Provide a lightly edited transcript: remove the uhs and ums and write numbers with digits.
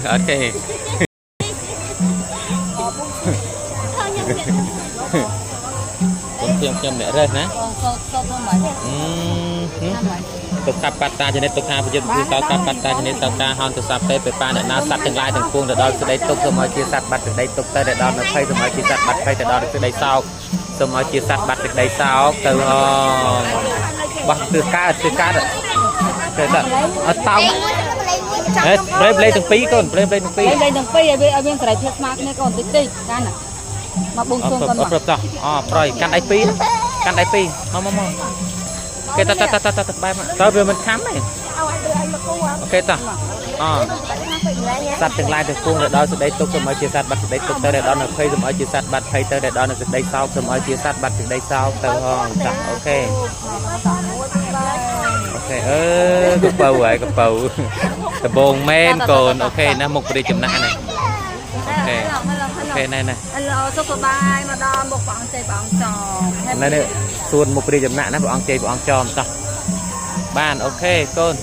អត់ទេ កូនខ្ញុំខ្ញុំអ្នករើសណា បងសោតសោតធ្វើម៉េច អឺទុក្ខបត្តាចនិតទុក្ខាពយុទ្ធគឺសោកបត្តាចនិតសោកាហន្តសពទេបេបាអ្នកណាសត្វទាំងឡាយទាំងពួងទៅដល់សេចក្តីទុក្ខសូមឲ្យជាសត្វបាត់សេចក្តីទុក្ខទៅដល់នៅភ័យសូមឲ្យជាសត្វបាត់ភ័យទៅដល់សេចក្តីសោកសូមឲ្យជាសត្វបាត់សេចក្តីសោកទៅអបោះទិសកើតទិសកើតទៅទៅអត់តោងហេប្រេប្លេទាំងពីរកូនប្រេប្លេទាំងពីរ លេងលេងទាំងពីរឲ្យវាឲ្យមានសេរីភាពស្មើគ្នាកូនតិចតិចកាន់មកបួងសួងកូនមក អត់ប្រាប់តោះអប្រយកាន់ដៃពីរកាន់ដៃពីរមកមកមកគេតតតតតបែបតើវាមិនខំទេOK តោះអសត្វទាំងឡាយទាំងពួងដែលដល់សេចក្តីទុក្ខសូមឲ្យជាសត្វបាត់សេចក្តីទុក្ខទៅដែលដល់នៅភ័យសូមឲ្យជាសត្វបាត់ភ័យទៅដែលដល់នៅសេចក្តីសោកសូមឲ្យជាសត្វបាត់សេចក្តីសោកទៅហងតោះ OK OK អឺកពៅហើយកពៅដបងមែនកូន OK ណាមុខព្រះចំណាក់ណា OK OK ណែណែ ឥឡូវសុខសប្បាយមកដល់មុខព្រះអង្គជ័យព្រះអង្គចម ណែនេះសួនមុខព្រះចំណាក់ណាព្រះអង្គជ័យព្រះអង្គចមតោះបាន OK កូន